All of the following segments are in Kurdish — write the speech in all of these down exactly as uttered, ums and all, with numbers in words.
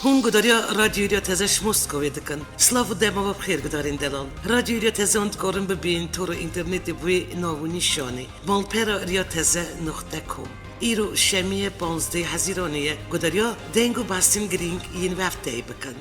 Hûn gudariya Radyo Riya Teze ji Moskowê dikin. Silav û dema we bi xêr gudarên delal. Radyo Riya Teze hûn dikarin bibîn tor û înternetê bi wê nav û nîşanê: malpera riya teze nuqte com. Îro şemiyê panzdeh Hezîranê ye. Gudariya deng û behsên girîng yên vê hefteyê bikin.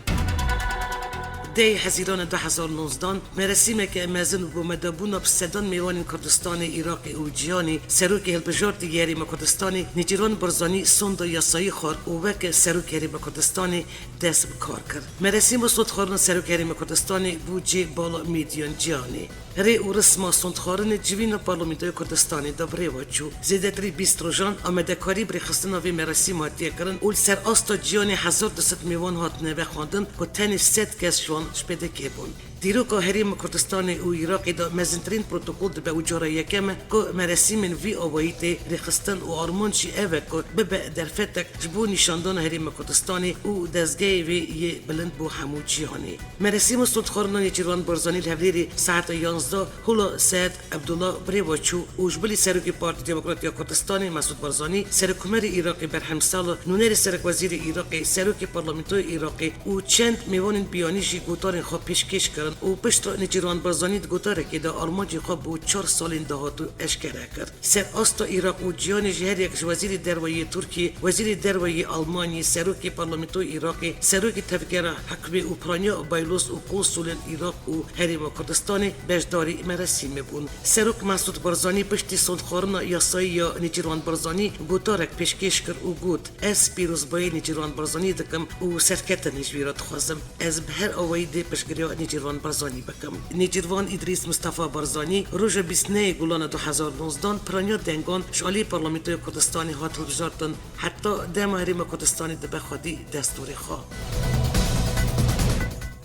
Deh Hezîranê du hezar nozdan, merasîmeke mezin û bi amadebûna bi sedan mêvanên Kurdistanê, Iraqê û cîhanê, serokê hilbijartî yê Herêma Kurdistanê Nêçîrvan Barzanî sonda yasayî xwar û weke serokê Herêma Kurdistanê dest bi kar kir. Merasîma sondxwarina serokê Herêma Kurdistanê bû cê bala medyan cîhanê. Rê û risma sondxwarinê civîna Parlamentoya Kurdistanê de bi rê ve çû. Zêdetirî bîst rojan amadekarî bi rêxistina vê merasîmê hatiye kirin û li ser asta cîhanê hezar du sed mêvan hatine vexwendin ku tenê sed kes ji wan ji P D K bûn. Dîroka Herêma Kurdistanê û Iraqê de mezintirîn protokol dibe û cara yekem e ku merasîmên vî awayî tê rêxistin û armanc jî ev e ku bibe derfetek ji bo nîşandana Herêma Kurdistanê û dezgehê wê yê bilind bo hemû cîhanê. Merasîma sondxwarina Nêçîrvan Barzanî li Hewlêrê saeta yanzdeh hola Seed Ebdullah bi rê ve çû û ji bilî serokê Partî Demokrat ya Kurdistanê Mesûd Barzanî, Serokkomarê Iraqê Berhem Salih, nûnerê Serokwezîrê Iraqê, serokê Parlamentoya Iraqê û çend mêvanên biyanî jî gotarên xwe pêşkêş kirin û piştre Nêçîrvan Barzanî di gotarekê de armancên xwe bo çar salên dahatû eşkere kir. Ser asta Iraq û cîhanê jî her yek ji Wezîrê Derve yê Tirkiyê, Wezîrê Derve yê Almanyê, Serokê Parlamentoya Iraqê, Serokê Tevgera Hikmê û piraniya Baylos û konsulên Iraq û Herêma Kurdistanê beşdarî merasîmê bûn. Serok Mesûd Barzanî piştî sondxwarina yasayî ya Nêçîrvan Barzanî gotarek pêşkêş kir û got: Ez pîrozbayî Nêçîrvan Barzanî dikim û serketinê ji wî re dixwazim. Ez bi her awayî dê piştgiriya Nêçîrvan Barzanî bikim. Nêçîrvan Îdrîs Mistefa Barzanî roja bîst nehê Gulana du hezar nozdan piraniya dengan ji alî Parlamentoya Kurdistanê hat hilbijartin, heta dema Herêma Kurdistanê dibe xwedî destûrê xwe.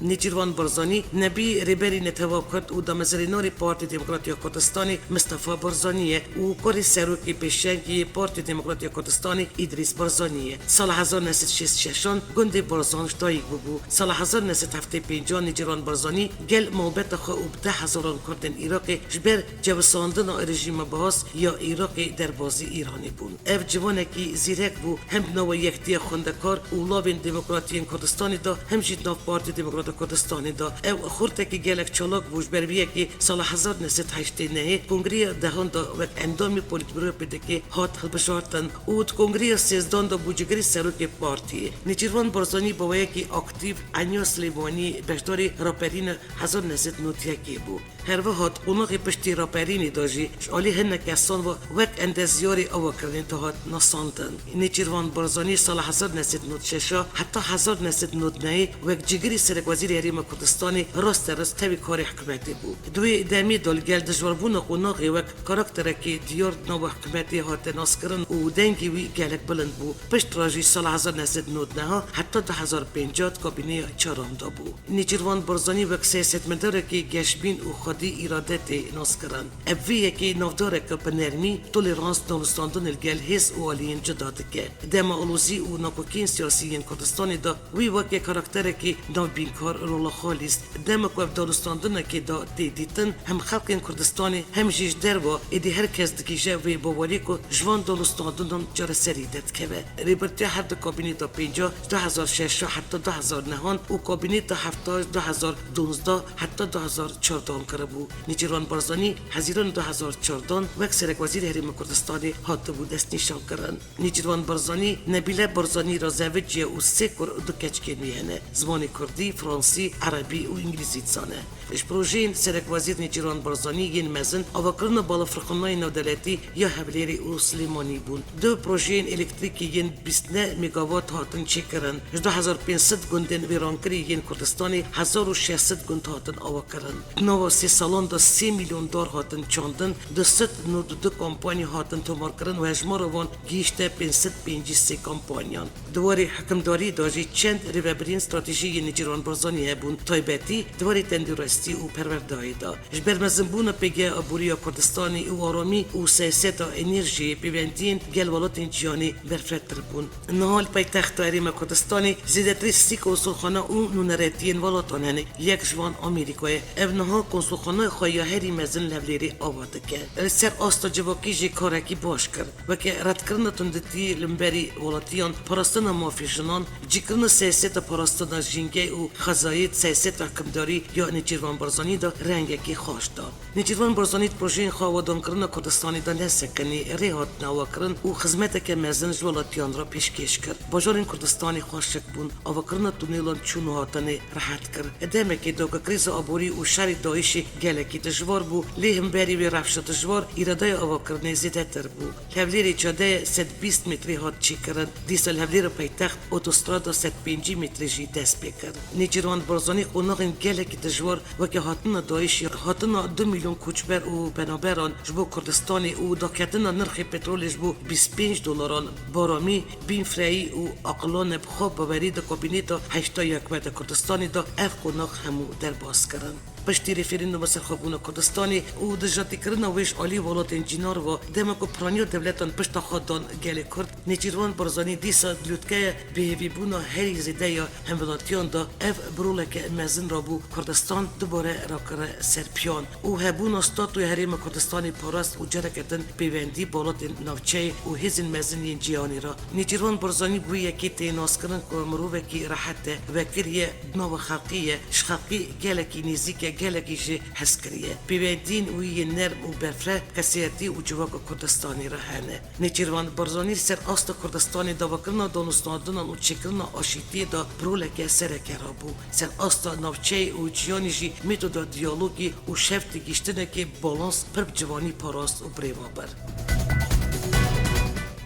Nêçîrvan Barzanî nebî Rêberî Netewa Kurd û damezrênarê Partî Demokrat ya Kurdistanê Mistefa Barzanî ye û kurê serokê pêşengê yê Partî Demokrat ya Kurdistanê Îdrîs Barzanî ye. Sala hezar neh sed şêst şeşan gundê Barzan ji dayik bûbû. Sala hezar neh sed heftê pêncan Nêçîrvan Barzanî gel malbeta xwe û bi deh hezaran Kurdên Iraqê ji ber çewisandina rejîma Baas ya Iraqê derbazî Îranê bûn. Ev ciwanekî zîrek bû, hem di nava yektiya xwendekar û lavên demokratiyên Kurdistanê de, hem jî di nav Partî Demokrata Kurdistanê de. Ew xortekî gelek çalak bû, ji ber vê yekê sala hezar neh sed heştê nehê kongreya dehan de wek endamê polîtbüroya P D K hat hilbijartin û di kongreya sêzdan de bû cigirî serokê partiyê. Nêçîrvan Barzanî bi awayekî aktîf eniya Silêmaniyê beşdarî raperîna hezar neh sed nod yekê bû. Her wiha di qonaxê piştî raperînê de jî ji alî hinek kesan ve wek endezyarê avakirinê dihat nasandin. Nêçîrvan Barzanî sala hezar neh sed nod şeş a heta hezar neh sed nod nehê wek cigirî serekwezîrê Herêma Kurdistanê rasterast tevî karê hikûmetê bû. Di wê demê de li gel dijwarbûna qonaxê wek karakterekî diyar di nava hikûmetê hate naskirin û dengê wî gelek bilind bû. Piştre jî sala hezar neh sed nod neh a heta du hezar pênc a di kabîneya çaran de bû. Nêçîrvan Barzanî wek siyasetmedarekî geşbîn û xwedî îrade tê naskirin. Ev vê yekê navdareke bi nermî, tolerans, danûstandinê li gel hêz û aliyên cuda dike. Dema alozî û nakokiyên siyasî yên Kurdistanê de wî weke karakterekî navbînkar rola xwe lîst. Dema ku ev danûstandinekê de tê dîtin, hem xelkên Kurdistanê hem jî ji derve êdî her kes digihîje vê bawerî ku ji van danûstandinan çareserî derdikeve. Rêbertiya her du kabîneta pênc a ji du hezar şeş a heta du hezar neh an û kabîneta heft a ji du hezar duwazdeh heta du hezar çardeh an kiribû. Nêçîrvan Barzanî Hezîranê du hezar çardeh an wek Serekwezîrê Herêma Kurdistanê hatibû destnîşankirin. Nêçîrvan Barzanî Nebîle Barzanî re zewiciye û sê kur û du keçikên wî hene. Zimanê kurdî, fransî, erebî û îngilîzî dizane. Ji projeyên Serekwezîr Nêçîrvan Barzanî yên mezin avakirina balafirxandinayê navdewletî ya Hewlêrê û Silêmanî bûn. Du projeyên elektrîkê yên bîst neh megawatt hatin çêkirin. Ji du hezar pênc sed gundên wêrankirî yên Kurdistanê hezar û şeş sed gund hatin avakirin. Di nava sê salan de sê milyon dar hatin çandin, du sed nod û du kampanya hatin tomarkirin û hejmara wan gihîşte pênc sed pêncî sê kampanyan. Di warê hikimdarî de jî çend rêvebiriyên stratejî yên Nêçîrvan Barzanî Barzanî hebûn, taybetî di warê tenduristî û perwerdayê de. Ji ber mezinbûna pêgeha aborî ya Kurdistanê û aramî û siyaseta enerjiyê pêwendiyên gel welatên cîhanê berfirehtir bûn. Niha li paytexta Herêma Kurdistanê zêdetirî sî konsulxane û nûneretiyên welatan hene, yek ji wan Amerîka ye. Ev niha konsulxaneya xwe ya herî mezin li Hevlêrê ava dike. Li ser asta civakî jî karekî baş kir. Weke redkirina tundîtiyê li hemberî welatiyan, parastina mafê jinan, cîkirina siyaseta parastina jîngeh û xwezayê di siyaseta hikimdarî ya Nêçîrvan Barzanî de rengekî xweş da. Nêçîrvan Barzanî di projeyên xwe awedankirina Kurdistanê de ne sekinî rê hatine avakirin û xizmeteke mezin ji welatiyan re pêşkêş kir. Bajarên Kurdistanê xweşik bûn, avakirina tunelan çûn û hatinê rehet kir. Demekê da ku krîza aborî û şerê DAIŞê gelekî dijwar bû, lê hemberî wê rewşa dijwar, îradeya avakirinê zêdetir bû. Li Hevlêrê cadeye sed bîst metrî hat çêkirin. Dîsa li Hevlêra paytext otostrada sed pêncî metrî jî dest pê kir. Nêçîrvan Barzanî qonaxên gelekî dijwar weke hatina DAIŞê, hatina du milyon koçber û penaberan ji bo Kurdistanê û daketina nirxê petrolê ji bo bîst pênc dolaran baramî, bînfreyî û aqilane bi xwe bawerî di kabîneta heşta yekme de Kurdistanê de ev qonax hemû derbas kirin. Piştî rêferîndûma serxwebûna Kurdistanê û dijatîkirina wê ji alî welatên cînar ve, dema ku piraniya dewletan pişta xwe dan gelê Kurd, Nêçîrvan Barzanî dîsa di lûtkeya bêhêvîbûna herî zêde ya hemwelatiyan de ev bi roleke mezin rabû Kurdistan dubare rakire ser piyan û hebûna statûyê Herêma Kurdistanê parast û cereke din pêwendî bi welatên navçeyê û hêzên mezin yên cîhanê re. Nêçîrvan Barzanî bi wê yekê tê naskirin ku mirovekî rehet e, vekirî ye, nava xelkê ye, ji xelkê gelekî nêzîk e, gelekî jî hez kiriye. Pêwendiyên wî yên nerm û berfireh kesayetî û civaka Kurdistanê re hene. Nêçîrvan Barzanî li ser asta Kurdistanê, davakirina danûstandinan û çêkirina aşîtiyê de bi roleke sereke rabû. Ser asta navçeyê û cîhanê jî metoda diyalogî û şev têgihiştinekê balans pir bi ciwanî parast û bi rê ve bir.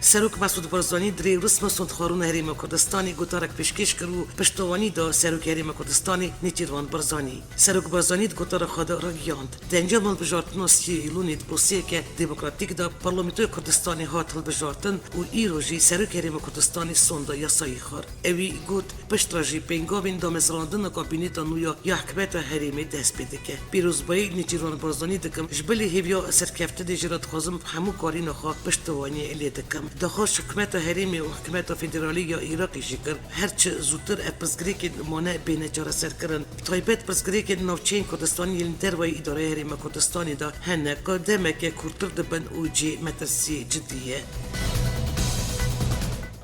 Serok Mesûd Barzanî di rêwirusma sondxwarina Herêma Kurdistanê gotarek pêşkêş kir û piştewanî da Serokê Herêma Kurdistanê Nêçîrvan Barzanî. Serok Barzanî di gotara xwe de ragihand, di encama hilbijartina sî Îlonê di proseyeke demokratîk de Parlamentoya Kurdistanê hat hilbijartin û îro jî Serokê Herêma Kurdistanê sonda yasayî xwar. Ewî got, piştre jî pêngavên damezrandina kabîneta nû ya ya hikûmeta herêmê dest pê dike. Pîrozbayî Nêçîrvan Barzanî dikim, ji bilî hêviya serkeftinê jî re dixwazim hemû karîna xwe piştewaniyê lê dikim. Daxwaz ji hikûmeta herêmê û hikûmeta federalî ya Iraqê jî kir, her çi zûtir ev pirsgirêkên mane bêne çareserkirin. Bi taybet pirsgirêkên navçeyên Kurdistanê yên li dervayî îdareya Herêma Kurdistanê de hene ku demeke kûrtir dibin û cihê metirsiyê cidî ye.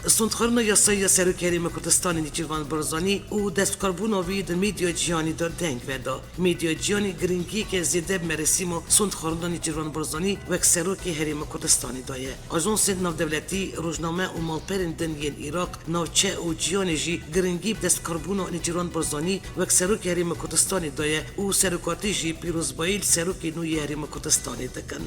Sondxwarina yasayî ya Serokê Herêma Kurdistanê Nêçîrvan Barzanî û destbikarbûna wî di medya cîhanî de deng veda. Medya cîhanî giringiyeke zêde bi merasîma sondxwarina Nêçîrvan Barzanî wek Serokê Herêma Kurdistanê daye. Ajansên navdewletî, rojname û malperên din yên Iraq, navçe û cîhanê jî giringî bi destbikarbûna Nêçîrvan Barzanî wek Serokê Herêma Kurdistanê daye û serokatî jî pîrozbayî li Serokê nû yê Herêma Kurdistanê dikin.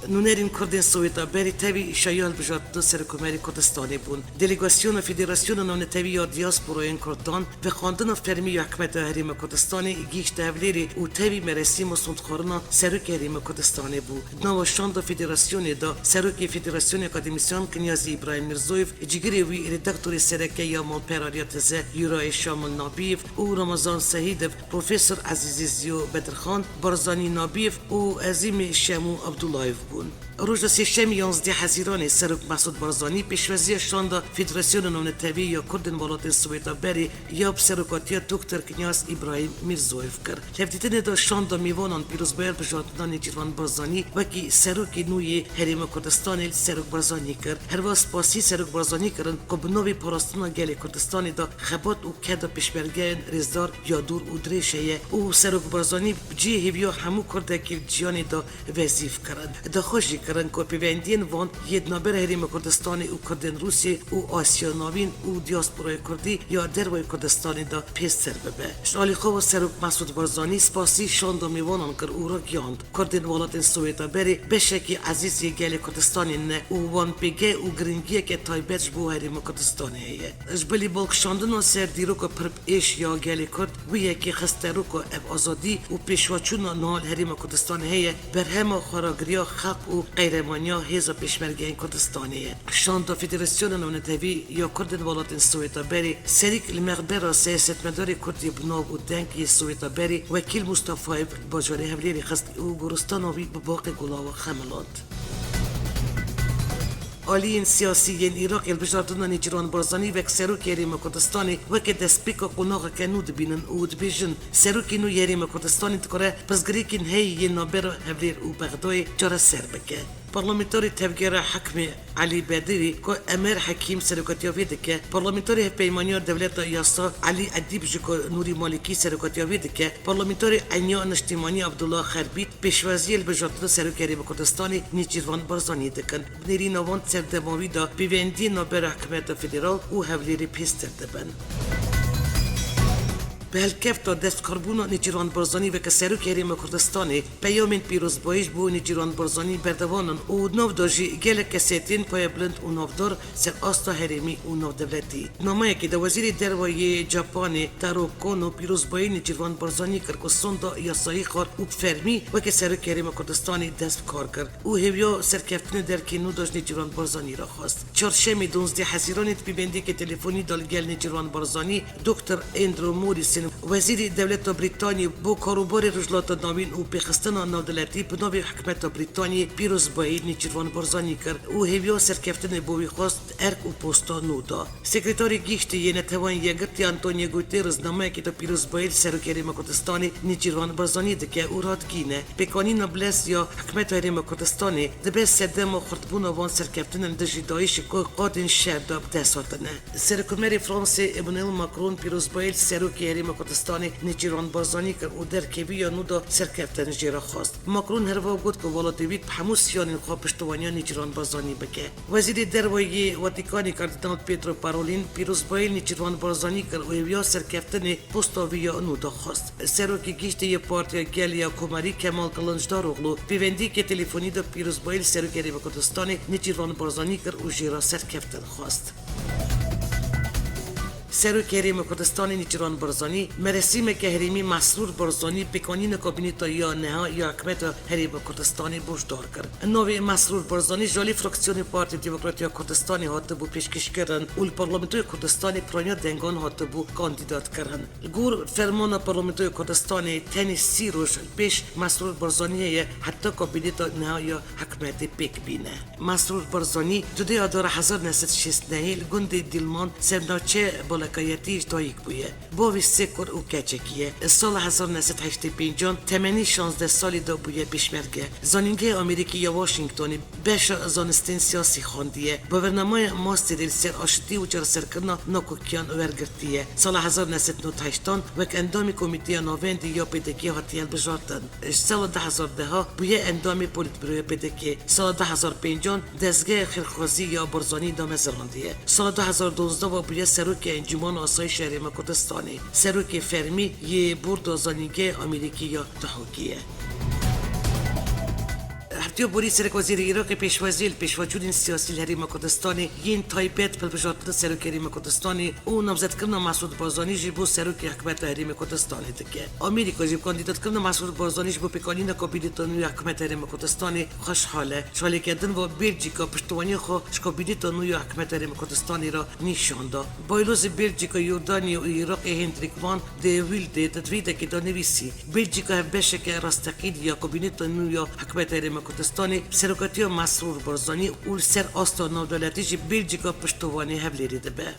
Nûnerên Kurdên Sowêta berê tevî şahiya hilbijartina Serokkomarê Kurdistanê bûn. Delegasyona Federasyona Navnetewî ya Diasporayên Kurdan vexwendina fermî ya Hikûmeta Herêma Kurdistanê gihîşte Hevlêrê û tevî merasîma sondxwarina Serokê Herêma Kurdistanê bû. Di nava şanda Federasyonê de Serokê Federasyonê Akademîsyen Kinyazî Îbrahîm Mîrzoyev, cîgirê wî redaktorê sereke ya Malpera Rêya Teze Yurayê Şamil Nabîyev û Ramazan Sehîdev, Profesor Ezîzê Ziyo Bedirxan, Barzanî Nabîyev û Ezîmê Şemû Abdullayev bûn. Roja sêşemî yanzdeh Hezîranê Serok Mesûd Barzanî pêşweziya şanda Federasyona Navnetewî ya Kurdên Welatên Sowêta berê ya bi serokatiya Doktor Kinyaz Îbrahîm Mîrzoyev kir. Hevdîtinê de şanda mêvanan pîrozbaya hilbijartina Nêçîrvan Barzanî wekî Serokê nû yê Herêma Kurdistanê li Serok Barzanî kir. Herwiha spasî Serok Barzanî kirin ku bi navê parastina gelê Kurdistanê de xebat û keda pêşmergeyên rêzdar ya dûr û dirêj heye û Serok Barzanî bi cihê hêviya hemû Kurdekî li cîhanê de wezîf kirin. Daxwaz jî kirin ku pêwendiyên van yê di navbera Herêma Kurdistanê û Kurdên Rûsya û Asya Navîn û diasporaya Kurdî ya derveyî Kurdistanê de pêştir bibe. Ji alî xwe ve Serok Mesûd Barzanî spasî şanda mêvanan kir û ragihand, Kurdên Welatên Sowêta berê beşekî ezîz yê gelê Kurdistanê ne û wan pêgeh û giringiyeke taybet ji bo Herêma Kurdistanê heye. Ji bilî balkişandina ser dîroka pir bi êş ya gelê Kurd, wî yekê xiste ro ku ev azadî û pêşveçûna niha li Herêma Kurdistanê heye, berhema xweragiriya xelk û qehremaniya hêza pêşmergeyên Kurdistanê ye. Şanda Federasyona Navnetewî ya Kurd ên Welatên Sowêta Berê, Serîk li mexbera siyasetmedarê Kurd yê bi nav û deng yê Sowêta Berê, Wekîl Mustafayê, li bajarê Hewlêrê xist û goristana wî bi baqê gulawa xemiland. Aliyên siyasî yên Iraqê hilbijartina Nêçîrvan Barzanî wek Serokê Herêma Kurdistanê weke destpêka qonaxeke nû dibînin û dibêjin, Serokê nû yê Herêma Kurdistanê dikare pirsgirêkên heyî yên navbera Hewlêr û Bexdayê çareser bike. Parlamenterê Tevgera Hikmê Elî Bedirî ku Emer Hekîm serokatiya vê dike, Parlamenterê Hevpeymaniya Dewleta Yasa Elî Edîb ji ku Nûrî Malîkî serokatiya vê dike, Parlamenterê Enya Niştîmanî Abdullah Xerbît pêşwaziyê hilbijartina Serokê Herêma Kurdistanê Nêçîrvan Barzanî dikin. Bi nêrîna wan di serdema wî de pêvendiyên navbera Hikûmeta Federal û Hewlêrê pêztir dibin. Bi helkefta destxurbûna Nêçîrvan Barzanî weke Serokê Herêma Kurdistanê, peyamên pîrozbayî ji bo Nêçîrvan Barzanî berdewam in û di nav de jî gelek kesayetiyên payebilind û navdar ser asta herêmî û navdewletî. Di nameyekê de Wezîrê Derve yê Capanê Taro Kono pîrozbayî Nêçîrvan Barzanî kir ku sonda yasayî xwar û bi fermî weke Serokê Herêma Kurdistanê dest bi kar kir û hêviya serkeftinê derkê nû de ji Nêçîrvan Barzanî re xwest. Çarşemê duwazdeh Hezîranê di pêvendiyeke telefonî de li gel Nêçîrvan Barzanî, Doktor Andrew Morrison, Wezîrê Dewleta Brîtanî bo Karûbarê Rojhilata Navîn û Pêxistina Navdewletî bi navê Hikûmeta Brîtanî pîrozbayî Nêçîrvan Barzanî kir û hêviya serkeftinê bo wî xwest di erk û posta nû de. Sekreterê Giştî yê Neteweyên Yekgirtî Antonio Guterres nameyekê de pîrozbayî li Serokê Herêma Kurdistanê Nêçîrvan Barzanî dike û radigihîne, pêkanîna bilez ya Hikûmeta Herêma Kurdistanê dibe sedema xurtbûna van serkeftinên dijî DAIŞê ku qadên şer de bi dest hatine. Serokkomarê Fransê Emmanuel Macron pîrozbayî li Serokê Herêma Kurdistanê Nêçîrvan Barzanî kir û derkevî ya nû de serkeftin jê re xwest. Macron herwiha got ku welatê wî bi hemû siyanên xwe piştevaniya Nêçîrvan Barzanî bike. Wezîrê Derve yê Watîkanê Kardînal Pietro Parolin pîrozbayî li Nêçîrvan Barzanî kir û hêviya serkeftinê posta wî ya nû de xwest. Serokê Giştî yê Partiya Gel ya Komarî Kemal Kiliçdaroglu pêvendiyeke telefonî de pîrozbayî li Serokê Herêma Kurdistanê Nêçîrvan Barzanî kir û jê re serkeftin xwest. Serokê Herêma Kurdistanê Nêçîrvan Barzanî, meresîmeke herêmî Mesrûr Barzanî pêkanîna kabîneta ya neha ya Hikûmeta Herêma Kurdistanê boşdar kir. Navê Mesrûr Barzanî ji alî fraksiyonê Partiya Demokratî ya Kurdistanê hatibû pêşkêşkirin û li Parlamentoya Kurdistanê piraniya dengan hatibû kandîdatkirin. Li gor fermana Parlamentoya Kurdistanê tenê sî roj li pêş Mesrûr Barzanî heye heta kabîneta niha ya hikûmetê pêk bîne. Mesrûr Barzanî dudê Adara hezar neh sed şêst nehê li gundê Dîlman ser navçeya Balakayetî ji dayik bûye. Bavê sê kur û keçekî ye. Sala hezar neh sed heştê pêncan temenî şazdeh salî de bûye pêşmerge. Zanîngehê Amerîkî ya Washingtonê beşa zanistên siyasî xwendiye. Bi bernameya masterê li ser aşitî û çareserkirina nakokiyan wergirtiye. Sala hezar neh sed nod heştan wek endamê Komîteya Navendî ya P D K hatiye hilbijartin. Ji sala du hezar deh bûye endamê Polîtbîroya P D K. Sala du hezar pêncan dezgeha xêrxwazî ya Barzanî damezirandiye. Sala du hezar duwazdeh bûye Serokê Encûmena Asayîşa Herêma Kurdistanê. Serokê fermî yê Borda Zanîngehê Amerîkî ya Dihokê ye. Heftiya borî Serekwezîrê Iraqê pêşwaziyê li pêşveçûnên siyasî li Herêma Kurdistanê yên taybet bi hilbijartina Serokê Herêma Kurdistanê û namzetkirina Mesûd Barzanî jî bo Serokê Hikûmeta Herêma Kurdistanê dike. Amerîka jî bi kandîdatkirina Mesûd Barzanî ji bo pêkanîna kabîneta nû ya Hikûmeta Herêma Kurdistanê xweşhal e. Ji aliyekê din ve Belçîka piştevaniya xwe ji kabîneta nû ya Hikûmeta Herêma Kurdistanê re nîşan da. Baylozê Belçîka, Yordaniyê û Iraqê Hendrik Van de Wilde di twîtekê de nivîsî, Belçîka hevbeşeke rasteqîn ya kabîneta nû ya Hikûmeta Herêma Kurdistanê bi serokatiya Mesrûr Barzanî û li ser asta navdewletî jî Belçîka piştovanê Hevlêrê dibe.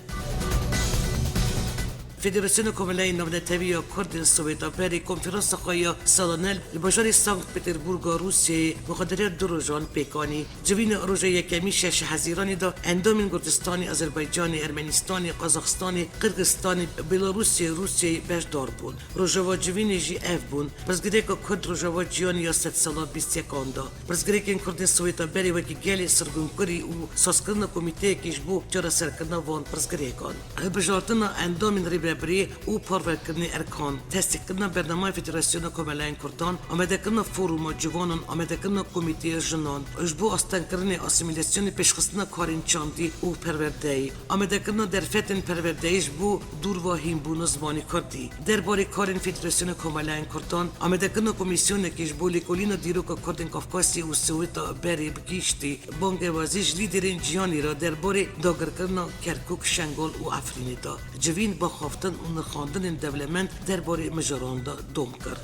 Federasyona Komeleyên Navnetewî ya Kurd ên Sowêta Berê konferansa xwe ya salanel li bajarê Sankt Peterburga Rûsyayê bi xwedariya du rojan pêk anî. Civîna roja yekemî şeş Hezîranê de endamên Kurdistanê, Azerbaycanê, Ermenistanê, Qazaxistanê, Qirgizistanê, Belarûsyê, Rûsyayê beşdar bûn. Rojeva civînê jî ev bûn: Pirsgirêka Kurd Rojeva Cîhanê ya Sedsala bîst yekan da. Pirsgirêkên Kurdên Sowêta Berê wekî gelê sirgûnkurî û sazkirina komîteyekê ji bo çareserkirina van pirsgirêkan. Hilbijartina endamên Rêber rêvebirî û parvekirinê erkan, tesdîqkirina bernameya Federasyona Komeleyan Kurdan, amadekirina foruma ciwanan, amadekirina komîteya jinan, ji bo astengkirinê asîmîlasyonê pêşxistina karên çandî û perwerdeyî, amadekirina derfetên perwerdeyî ji bo dûrva hînbûna zimanê kurdî. Derbarê karên Federasyona Komeleyan Kurdan, amadekirina komîsyonekê ji bo lêkolîna dîroka kurdên Kafkasya û Soweta berê bi giştî, bangewazî ji lîderên cîhanê re derbarê dagirkirina Kerkûk, Şengal û Efrînê da. Civîn, baxaftin û nirxandinên dewlemend derbarê mijaran de dom kir.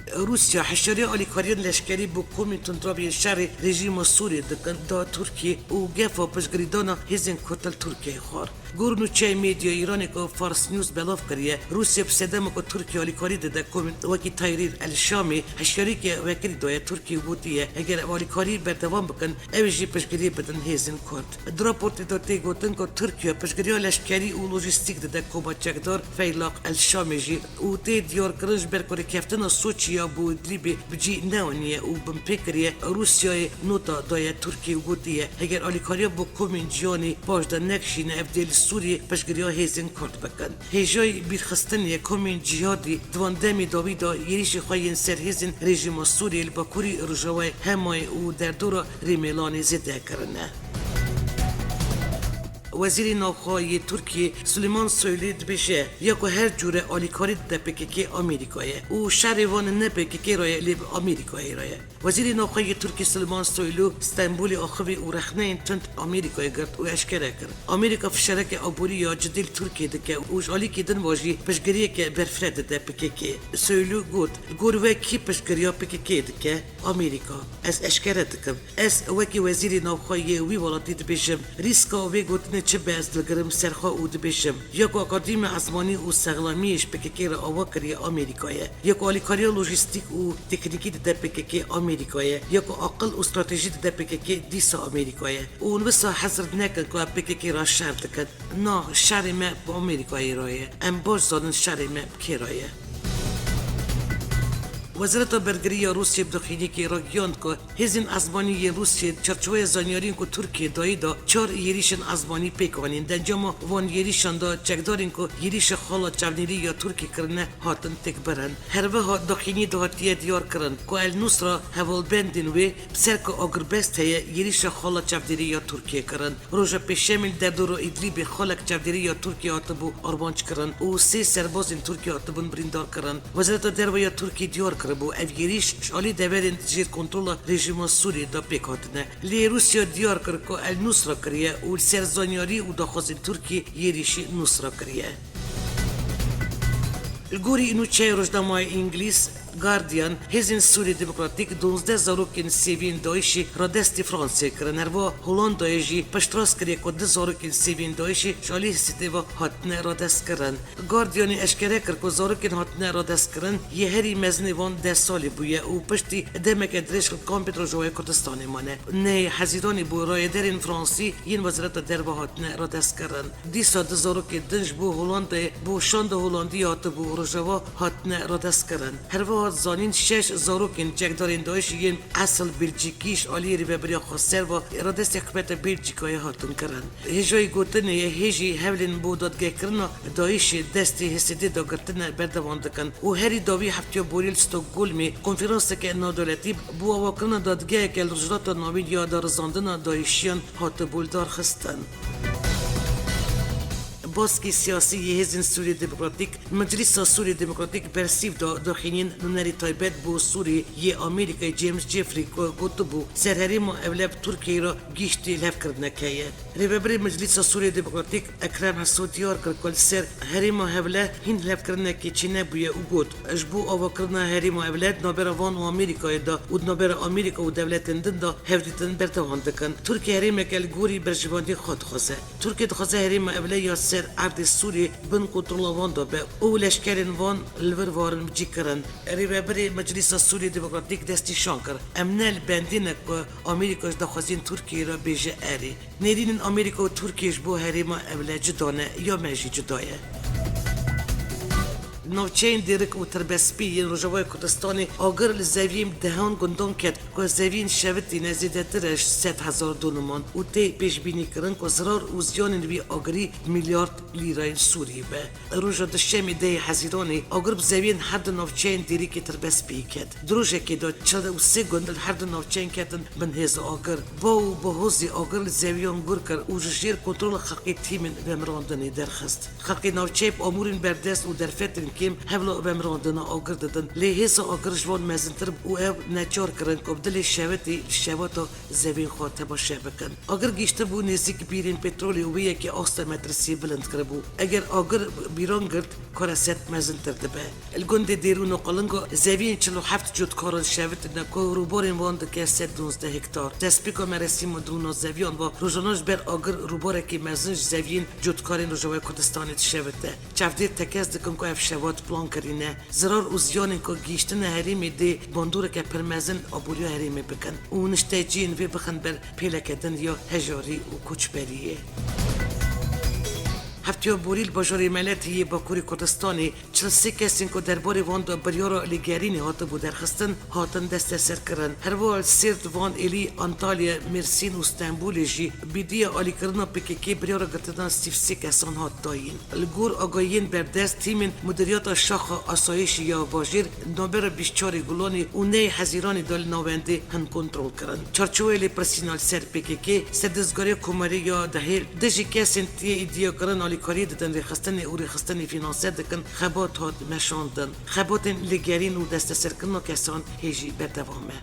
Rûsya hişyariya alîkariyên leşkerî bo komên tundraviyên şerê rejîma Sûriyê dikin da Tirkiyê û gefa piştgirîdana hêzên Kurd li Tirkiyeyê xwar. Gor nûçeyê medya Îranê ku Fars News belav kiriye, Rûsya bi sedema ku Tirkiye alîkarî dide komên wekî Tehrîr el Şamê hişyariyeke vekirî daye Tirkiye û gotiye, eger ev alîkarî berdewam bikin, ew ê jî piştgiriyê bidin hêzên Kurd. Di raportê de tê gotin ku Tirkiye piştgiriya leşkerî û lojîstîk dide koma çekdar Feylaq el Şamê jî û tê diyarkirin ji ber ku rêkeftina Soçiya bo Idlîbê bi cî neaniye û binpê kiriye, Rûsyayê nota daye Tirkiyê û gotiye, heger alîkariya bo komên cîhanê paş de nekişîne, ev dê li Sûriyê piştgiriya hêzên Kurd bikin. Hêjayî bîrxistinê ye, komên cîhadî di van demê dawî de êrîşê xwe yên ser hêzên rejîma Sûriyê li bakurî rojavayê Hemayê û derdora Rêmêlanê zêde kirine. Wezîrê Navxwe yê Tirkiyê Suleyman Soylu dibêje, ya ku her cûre alîkarî dide P K K Amerîkayê û şerê wan ne P K K re ye, lê bi Amerîkayê re ye. Wezîrê Navxwe yê Tirkiyê Suleyman Soylu Stenbolê axivî û rexneyên tund Amerîkayê girt û eşkere kir, Amerîka fişareke aborî ya cidî li Tirkiyê dike û ji alîkî din ve jî piştgiriyeke berfireh dide P K K. Soylu got, li gor we kî piştgiriya P K K dike? Amerîka. Ez eşkere dikim. Ez wekî wezîrê navxwe yê wî welatî dibêjim, rîska vê gotinê çi be ez dilgirim ser xwe û dibêjim, ya ku akademiya ezmanî û sexlamiyê ji P K K re ava kiriye Amerîka ye, ya ku alîkariya lojîstîk û teknîkî dide P K K Amerîka ye, ya ku aqil û stratejî dide P K K dîsa Amerîka ye. Û hûn wisa hezir nekin ku em P K K re şer dikin. Na, şerê me bi Amerîkayê re ye. Em baş zanin şerê me bi kê re ye. Wezareta Bergirî ya Rûsyê bi daxuyaniyekê ragihand ku hêzên ezmanî yên Rûsyê di çarçoveya zanyariyên ku Tirkiye dayî de çar êrîşên ezmanî pêk anîn. Di encama van êrîşan de çekdarên ku êrîşa xala çavnêrî ya Tirkiyê kirine hatin têkbirin. Her wiha daxuyaniyê de hatiye diyar kirin ku El Nusra hevalbendên wê bi ser ku agirbest heye, êrîşa xala çavnêrî ya Tirkiyê kirin. Roja Pêşemê li derdora Îdlîbê xalek çavdêrî ya Tirkiyê hatibû armanc kirin û sê serbazên Tirkiyê hatibûn birîndar kirin. Wezareta Derve ya Tirkiyê diyar kiribû, ev êrîş ji alî deverên di jêr kontrola rejîma Sûriyê de pêk hatine. Lê Rûsya diyar kir ku El Nusra kiriye û li ser zanyarî û daxwazên Tirkiyê êrîşî Nusra kiriye. Li gorî nûçeyê rojnameya Îngilîz, Guardian, hêzên Sûriyê Demokratîk duwazdeh zarokên sêviyên DAIŞ'ê radestî Fransayê kirin. Herwiha Holandayê jî piştrast kiriye ku du zarokên sêviyên DAIŞ'ê ji alî Hêsedê ve hatine radestkirin. Guardianê eşkere kir ku zarokên hatine radestkirin yê herî mezinê van deh salî bûye û piştî demeke dirêj li kampên Rojavayê Kurdistanê mane. Nehê Hezîranê bû rayedarên Fransî yên Wezareta Derve hatine radestkirin. Dîsa du zarokê din ji bo Holandayê bo şanda Holandiyê hatibû Rojava hatine radestkirin. Herwiha zanîn şeş zarokên çekdarên DAIŞ'ê yên esil Belcîkî ji alî Rêveberiya Xweser ve radestê hikûmeta Belcîkayê hatin kirin. Hêjayî gotinê ye, hêjî hewlên bo dadgehkirina DAIŞ'ê destê Hêsedê dagirtine berdewam dikin û herî dawî heftiya borî li Stockholmê konferanseke navdewletî bo avakirina dadgeheke li Rojhilata Navîn ya darizandina DAIŞ'iyan hatibû lidarxistin. Baskê siyasî yê Hêzên Sûriyê Demokratîk, Meclîsa Sûriyê Demokratîk bersîv da daxuyaniyên nûnerê taybet bo Sûriyê yê Amerîkayê James Jeffrey ku gotibû, ser herêma Ewle bi Tirkiyeyê re giştî lihevkirineke ye. Rêvebirê Meclîsa Sûriyê Demokratîk Ekrem Heso diyar kir ku li ser herêma Hewle hîn lihevkirinekê çênebûye û got, ji bo avakirina herêma Ewle di navbera van û Amerîkayê de û di navbera Amerîka û dewletên din de hevdîtin berdewam dikin. Tirkiye herêmeke li gorî berjewendiyên xwe dixwaze. Tirkiye dixwaze herêma Ewle ya ser erdê Sûriyê bin kontrola wan de be û leşkerên wan li vir warin bicî kirin. Rêvebirê Meclîsa Sûriyê Demokratîk destnîşan kir, em ne li bendê ne ku Amerîka ji daxwaziyên Tirkiyeyê re bêje erê. Nêrînên Amerîka û Tirkiyê ji bo herêma Ewle cuda ne, ya me jî cuda ye. Navçeyên dêrik û tirbespî yên Rojavayê Kurdistanê agir li zeviyên dehan gundan ket ku zeviyên şevitî ne zêdetir e ji sed hezar dûniman û tê pêşbînîkirin ku zirar û ziyanên vî agirî milyard lîreyên Sûrî be. Roja Duşemê dehê Hezîranê agir bi zeviyên her du navçeyên dêrikê tirbespiyê ket. Di rojekê de çil û sê gund li her du navçeyên ketin bin hêza agir. Ba û bahozê agir li zewiyan gûr kir û ji jêr kontrola xelkê tîmên vemirandinê derxist. Xelkê navçeyê bi amûrên berdest û derfetên kêm hewla vemirandina agir didin. Lê hêza agir ji wan mezintir bû û ew neçar kirin ku bi dilê şevitî li şevata zevên xwe temaşe bikin. Agir gihîştibû nêzîk bîrên petrolê û vê yekê asta metirsiyê bilind kiribû. Eger agir bîran girt, kare sed mezintir dibe. Li gundê Dêrûna Qilinga zeviyên çil û heft cotkaran şevitîne ku rûbarên wan dike sed û duwazdeh hektar. Destpêka merasîma dirûna zeviyan ve rojane ji ber agir rûbarekî mezin ji zeviyên cotkarên Rojavayê Kurdistanê dişevite. Çavdêr tekez dikin ku ev şevat plan kirîne. Zirar û ziyanên ku gihîştine herêmê dê bandoreke pir mezin aboriya herêmê bikin û nişteciyên vê bixin ber pêleke din ya hejarî û koçberiyê. Heftiya borî li bajarê Meletî yê Bakurê Kurdistanê çil sê kesên ku derbarê wan de biryara lêgerînê hatibû derxistin, hatin desteserkirin. Herwiha li Sêrt, Van, Êlî, Antalya, Mêrsîn û Stenbolê jî bi diya alîkirina P K K biryara girtina sî û sê kesan hat dayîn. Li gor agahiyên berdest, tîmên Mudiriyeta Şaxa Asayişê ya bajêr navbera bîst çarê Gulanê û nehê Hezîranê de li navendê hin kontrol kirin. Çarçoveyê lêpirsîna li ser P K K, Serdozgeriya Komarê ya Dihêl, dijî kesên tê îdiakirin alîkariyê didin rêxistinê û rêxistinê fînanse dikin, xebat hat meşandin. Xebatên lêgerîn û desteserkirina kesan hê jî berdewam e.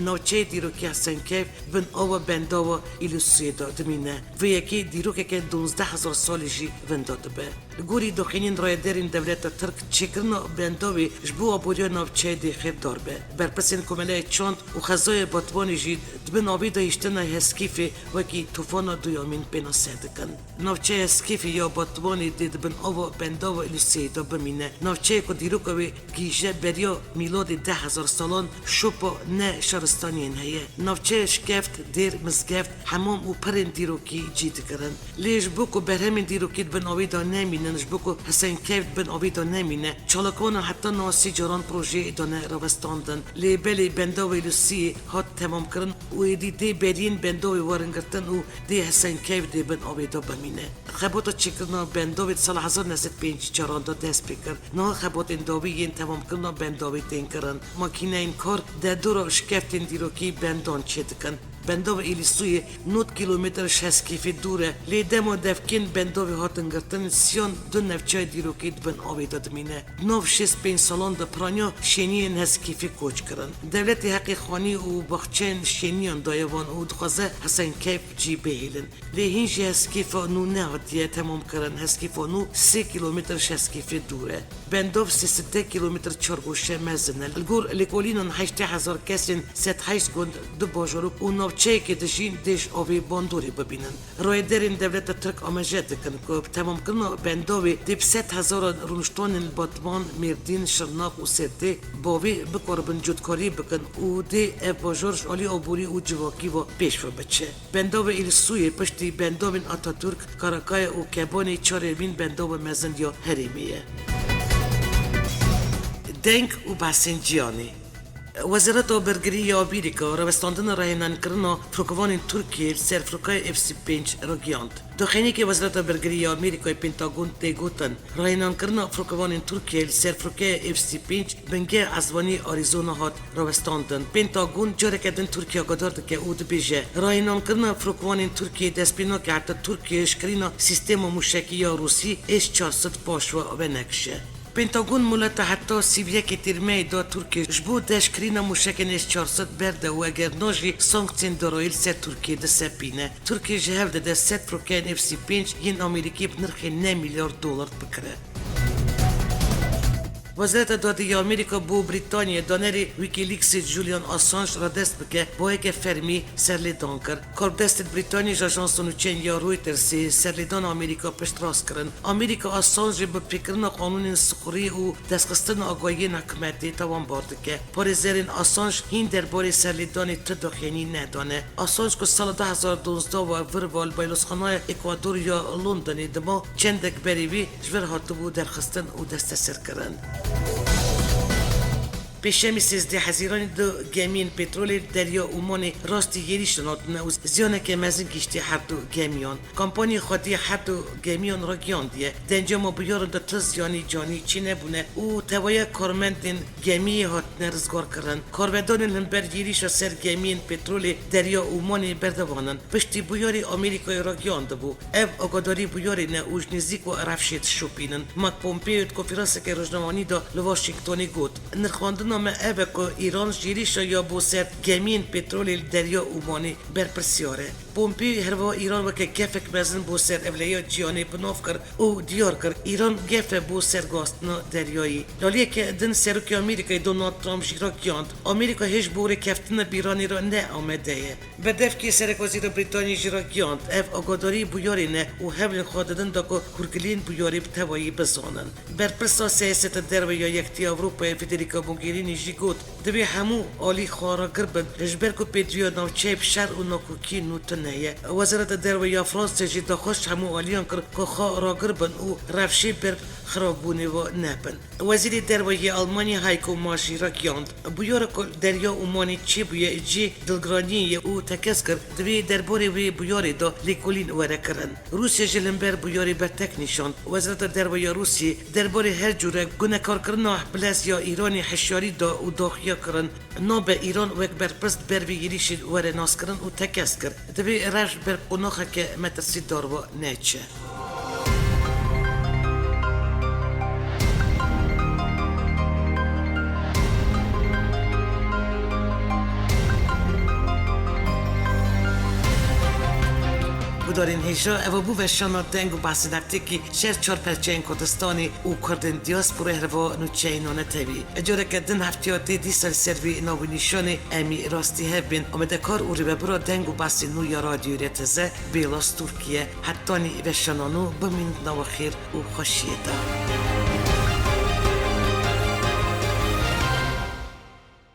Navçeyê dîrokî Hesenkeyf bin ava bendava Îlîsuyê de dimîne. Vê yekê dîrokeke duwazdeh hezar salî jî winda dibe. Li gorî daxuyaniyên rayedarên dewleta Tirk, çêkirina bendavê ji bo aboriya navçeyê dê xêrdar be. Berpirsên Komeleya Çand û Xezaya Batwanê jî di bin avê de hiştina Heskîfê wekî tufana duyemîn pênase dikin. Navçeya Heskîfê ya Batwanê dê di bin ava bendava Îlîsuyê de bimîne. Navçeyê ku dîroka wê digihîje beriya mîladê deh hezar salan, şopa ne şaristaniyên heye. Navçeya şikeft, dêr, mizgeft, hemam û pirên dîrokî cî digirin. Lê ji bo ku berhemên dîrokî di bin avê de nemînin, ji bo ku Hesenkeyf di bin avê de nemîne, çalakvanan heta niha sê caran projeyê dane rawestandin. Lê belê bendava Îlîsuyê hat temamkirin û êdî dê beriyên bendavê werin girtin û dê Hesenkeyf dê bin avê de bimîne. Xebata çêkirina bendavê di sala hezar neh sed pêncî çaran de dest pê kir. Niha xebatên dawî yên temamkirina bendavê tên kirin. Makîneyên kar di dora şikeftên dîrokî bendan çêdikin. Bendava Îlîsuyê nod kîlometre ji Heskîfê dûr e, lê dema devkên bendavê hatin girtin, siyan du navçeya dîrokî di bin avê de dimîne. Di nav şêst pênc salan de piraniya şêniyên Heskîfê koç kirin. Dewletê heqê xanî û baxçeyên şêniyan daye van û dixwaze Hesenkeyf cî bihêlin. Lê hîn jî Heskîfa nû nehatiye temamkirin. Heskîfa nû sê kîlometre ji Heskîfê dûr e. Bendav sê sed kilometre çargoşe mezin e. Li gor lêkolînan heştê hezar kesên sed heşt gund, du bajarok û navçeyekê dijîn dê ji avê bandorê bibînin. Rayedarên dewleta Tirk amaje dikin ku bi temamkirina bendavê dê bi sed hezaran rûniştanên li Batman, Mêrdîn, Şirnak û Sêrtê bavê bikaribin cotkarî bikin û dê ev bajar ji alî aborî û civakî ve pêş ve biçe. Bendava Îlîsuyê piştî bendavên Atatürk, Karakaya û Kebanê çaremîn bendava mezin ya herêmê ye. Deng û behsên cîhanê. Wezareta Bergirî ya Amerîka rawestandina rahênankirina firokevanên Tirkiyê li ser firokeyê F pênc ragihand. Daxuyaniyekî Wezareta Bergirî ya Amerîkayê Pentagon tê gotin, rahênankirina firokevanên Tirkiyê li ser firokeyê F pênc bingeh ezvanî Arizona hat rawestandin. Pentagon careke din Tirkiye agadar dike û dibêje, rahênankirina firokevanên Tirkiyê dest pê nake heta Tirkiye ji kirîna sîstema mûşekî ya Rûsî S çar sed paş ve venekişe. Pentagon muhleta heta sî û yekê Tîrmehê da Tirkiyê ji bo deşkirîna mûşekên S çar sed berde û eger na jî sanksiyên darayî li ser Tirkiyê disepîne. Tirkiye ji hev dide sed firokeyên F pênc yên Amerîkî bi nirxê neh milyar dolar bikire. Wezareta Dadê ya Amerîka bo Brîtanyayê danerê Wikileaksê Julian Assange radest bike, bayeke fermî serlêdan kir. Karbidestên Brîtanyayê ji ajansa nûçeyên ya Reutersê serlêdana Amerîka piştrast kirin. Amerîka Assangê bi pêkirina qanûnên sixuriyê û destxistina agahiyên hikûmetê tawanbar dike. Parêzerên Assange hîn derbarê serlêdanê tu daxuyanî nedane. Assange ku sala du hezar duwazdeh ve vir ve li baylozxanaya Ekwador ya Londonê dima, çendek berê wî ji vir hatibû derxistin û desteserkirin. Pêşemî sêzdeh Hezîranê du gemiyên petrolê li Derya Omanê rastî êrîşan hatine û ziyaneke mezin gihîştî her du gemiyan. Kampanî xwedî her du gemiyan ragihandiye. Di encama biyaran de tu ziyanî canî çênebûne û tevahiya karmendên gemiyê hatine rizgarkirin. Karvedanên li hember êrîşa ser gemiyên petrolê Derya Omanê berdewam in. Piştî bûyerê Amerîkayê ragihandibû. Ev agadarî bûyerê ne û ji nêzîk ve rewşê dişopînin. Mike Pompeo di konferanseke rojnamevanî de li Washingtonê got, Nirxandina me ev e ku Îran ji êrîşa ya bo ser gemiyên petrolê li Derya Omanê berpirsyar e. Pompeo herwiha Îran weke gefek mezin bo ser ewlehiya cîhanê bi nav kir û diyar kir, Îran gef e bo sergastina deryayî. Li aliyeke din Serokê Amerîkayê Donald Trump jî ragihand, Amerîka hêj bo rêkeftina bi Îranê re ne amade ye. Berdevkê Serekwezîra Brîtanyayê jî ragihand, ev agadarî bûyerê ne û hewl li xwe didin da ku hûrgiliyên bûyerê bi tevayî bizanin. Berpirsa siyaseta derve ya Yekîtiya Ewropayê Federica Mogherini jî got, Divê hemû alî xwe ragir bin, ji ber ku pêdiviya navçeyê bi şer û nakokiyên nû tune ye. Wezareta Derve ya Fransê jî daxwaz ji hemû aliyan kir ku xwe ragir bin û rewşê ber xirabûnê ve nebin. Wezîrê Derve yê Almanyê Heiko Maas jî ragihand, bûyera ku li Derya Omanê çêbûye cihê dilgiraniyê ye û tekez kir, divê derbarê wê bûyerê de lêkolîn were kirin. Rûsya jî li hember bûyerê bertek nîşand. Wezareta Derve ya Rûsyê derbarê her cûre gunekarkirina bilez ya Îranê hişyarî da û daxuya kirin, nabe Îran wek berpirs di ber vê êrîşê were naskirin û tekez kir, divê rewş ber qonaxeke metirsîdar ve neçe. Gudarên hêja, ev bû veşana deng û behsên hefteyekî ji her çar perçeyên Kurdistanê û Kurdên diasporayê herva nûçeyên nane tevî. Careke din hefteya tê dîsa li ser vî navînîşanê em ê rastî hev bên. Amadekar û rêvebira deng û behsên nû ya Radyoyê Rêteze, Bêla Stûrkî ye. Hetanî veşana nû bimîn di nava xêr û xweşiyê de.